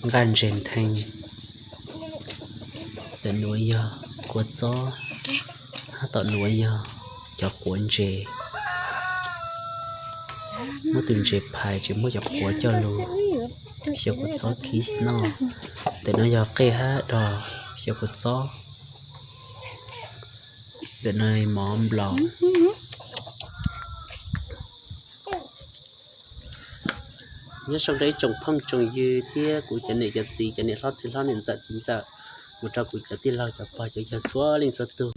nqaij ntses nthee. Tom nuav yog kua txob, hab tom nuav yog cov quav ntses. Muab tug ntses phais ces muab cov quav coj lug xyaw kua txob khi noj. Tom nuav yog qej hab dog xyaw kua txob. Tom nuav mov nplaum. Nyob zoo rau ib tsoom phooj tsoom ywg thiab kuv cov niam cov txiv, cov niam hlob txiv hlob, niam ntxawm txiv ntxawm, mus rau kuv cov tij laug cov pog cov yawg txhua leej txhua tug.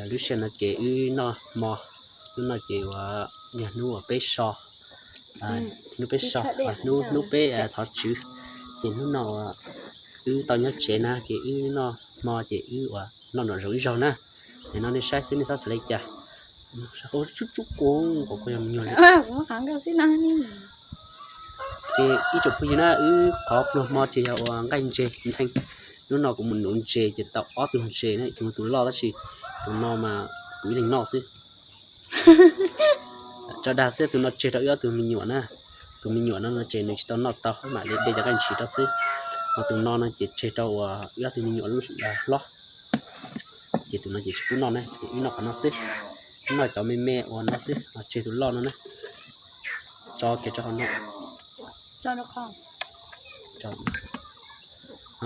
Lub sij hawm no ces wb noj hmo, hnub no ces ua yog hnub uas peb so, hnub peb so, hnub peb thov tswv, ces hnub no wb tau nyob tsev na ces wb noj hmo ces wb ua noj nraum zoov ib zaug na. Nim no nej saib xwb nej txhob xav li cas. Tsub tsub kuv, kuv yog me nyuam li. Ces ib tsoom phooj ywg na, wb qhov pluag hmo ces yog ua nqaij ntses nthee. Hnub no kuv mus nuv ntses ces tau ob tug ntses na, ces muaj tus loj tab sis tus no mas kuv ib leeg noj xwb. Tso dag xwb, tus no tseg rau wb ob tug me nyuam na. Tus me nyuam no ces nws tsis tau noj tau, mam li de cov nqaij ntses rau xwb. Ho tus no no ces tseg rau uas wb ob tug me nyuam hlob. Ces tus no ces tsis pub noj na, ces wb noj qhov no xwb. Wb noj cov me me uas no xwb, tseg tus loj no na. Tso kiag rau qhov no.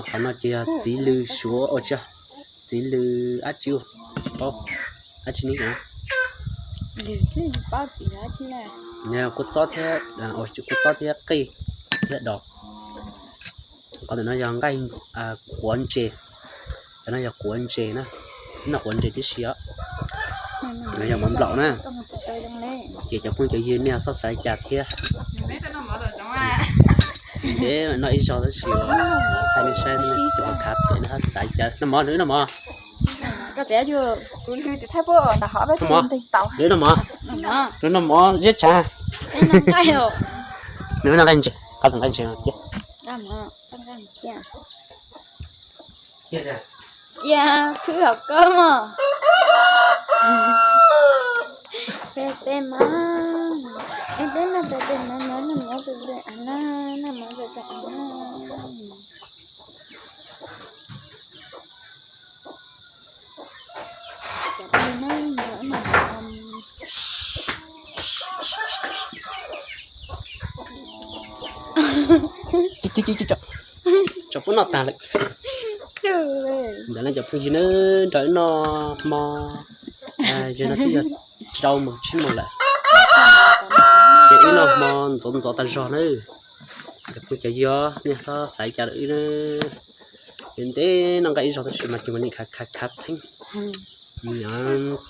Qhov no ces yog txiv lws suav ua tsi, txiv lws dab tsi, tsis paub, dab tsi ne. Kua txob thiab, kua txob thiab qej thiab dos. Qhov ntawm no yog nqaij, quav ntses. Cov no yog quav ntses na, noj quav ntses tib si os. No yog mov nplaum na. Ces cov phooj cov ywg nej txhob xav li cas thiab. Ntev noj ib zaug tab sis thaij nej saib, nej txhob xav li cas. Noj mov, noj mov. Noj mov, noj mov ziab tshav. Nws noj nqaij ntses, qhov nqaij ntses no cia. Cia khwb hauv koj mog. Peb, peb mov, peb mov, peb mov, mov, mov, mov, mov, mov. Tso pub noj tag lawm. Ntawd no cov phooj ywg na, nrog wb noj hmo, yog no twb yog rau moos tsib moos lawm, ces wb noj hmo ntxov ntxov tag zog na. Cov phooj cov ywg, nej txhob xav li cas rau wb na. Ntev noj nqaij ib zaug tab sis mas ces mas nim khav khav khav theeb,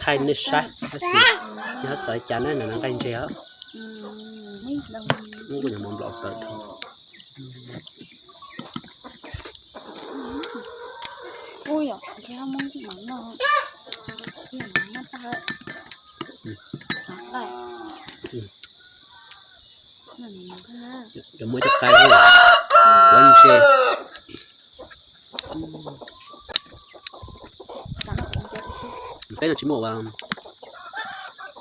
thaij nej saib, nej txhob xav li cas na, noj nqaij ntses os. Kuj yog mov nplaum tawm dhau. Cov muaj cov qai, quav ntses. Peb no tsis muaj ua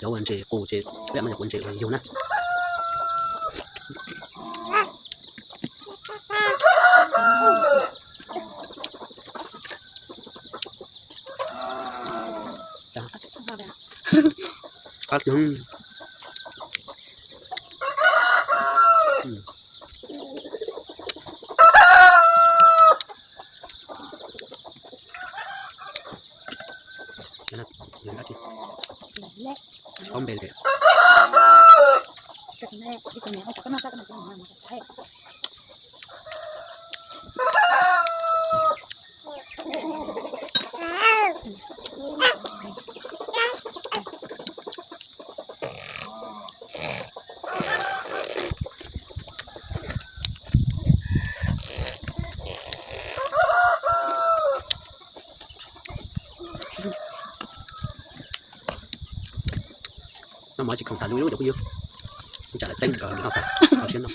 cov ua ntses qus ces peb muaj cov quav ntses uas yug na. Qab Paub npe tias Noj mov tsis khoom tas lub lub cov phooj ywg, tsam lawv txeeb kom noj tas, kho siab noj.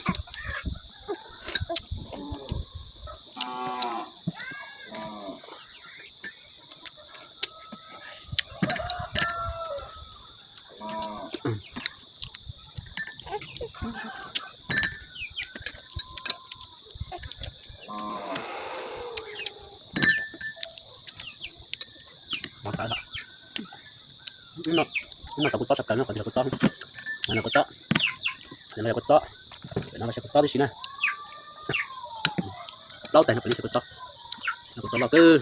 Ib no cov kua txob tshaj plaws no, qhov no kuv txob, no kuv txob, no kuv txob, no kuv txob tib si na. Plaub tais no kuv txob, no kuv txob loj kawg,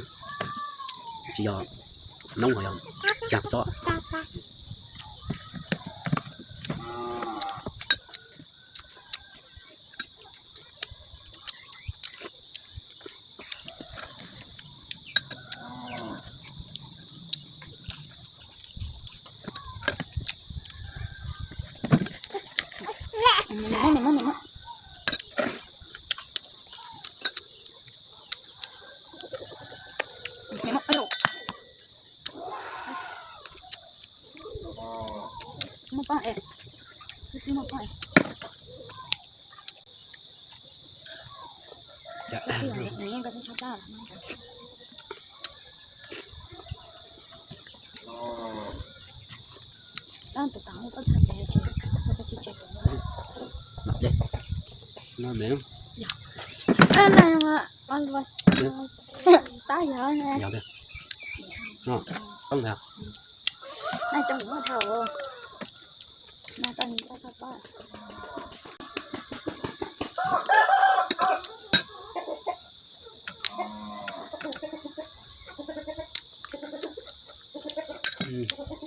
tsis yog noob ho yog cag kuv txob.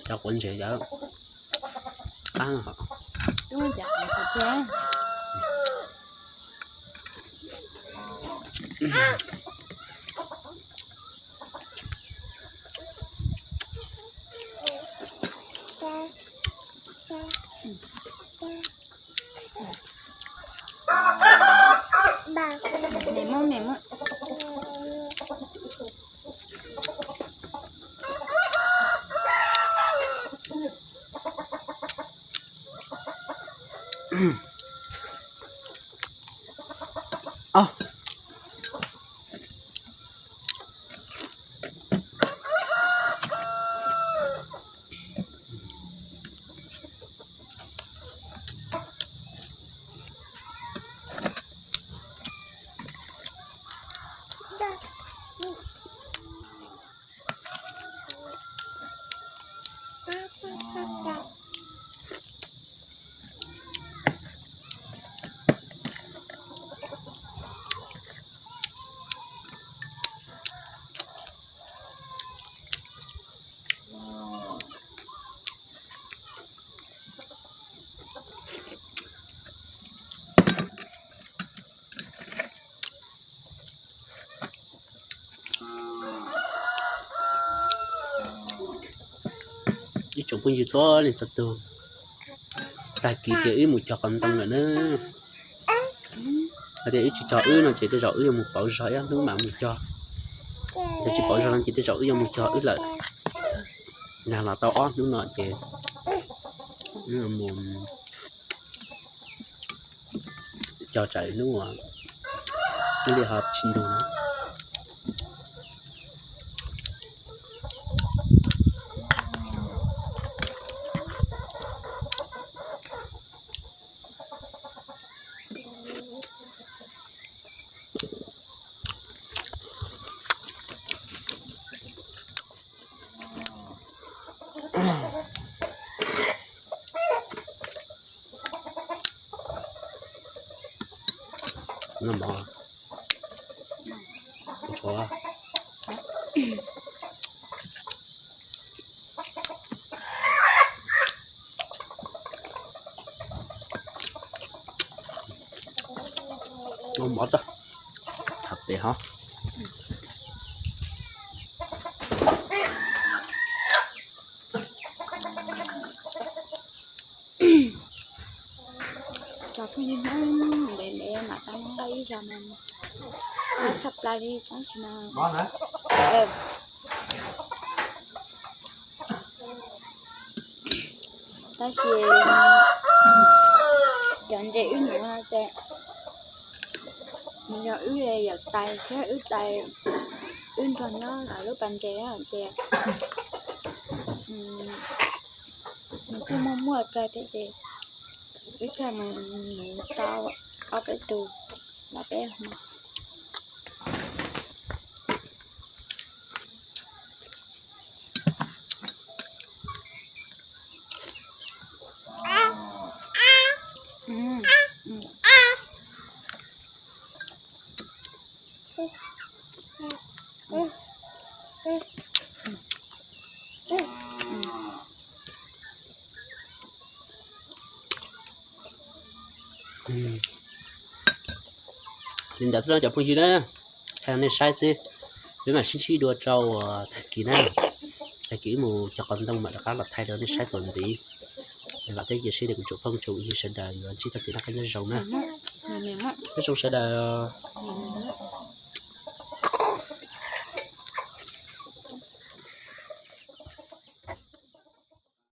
Cov quav ntses cov qab no. Ib tsoom phooj ywg txhua leej txhua tus, tag kis ces wb mus cog qos ntoo lawm na. Hais tias wb tsis cog wb no ces tej zaum wb yuav mus pauv zog ib hnub mam mus cog. Yog tsis pauv zog no ces tej zaum wb yuav mus cog wb lawm. Nag los tau ob hnub no ces wb mus cog tsam hnub ib li ho tsis ntug na. Mov tag, hab pem hov. Cov phooj ywg Hmoob ntev ntev mam tau noj ib zaug no, qab tshaj plaws li tab sis mas, tab sis cov ntses wb nuv no ces nws yog wb yawm tais thiab wb tais, wb nrog nyob lub pas ntses ces nws kuj muaj muaj kawg thiab ces wb thiaj mus nuv tau ob peb tus los peb hmo. Li ntawd xwb no cov phooj ywg na, thaij rau nej saib xwb. Peb mam sib ntsib dua rau tag kis na. Tag kis wb mus cog qos ntoo mam rov qab los thaij rau nej saib txuas ntxiv. Vam thiab cia siab tias kuv tsoom phooj tsoom ywg sawv daws yuav ntsib txoj kev noj qab nyob zoo na. Nyob zoo sawv daws.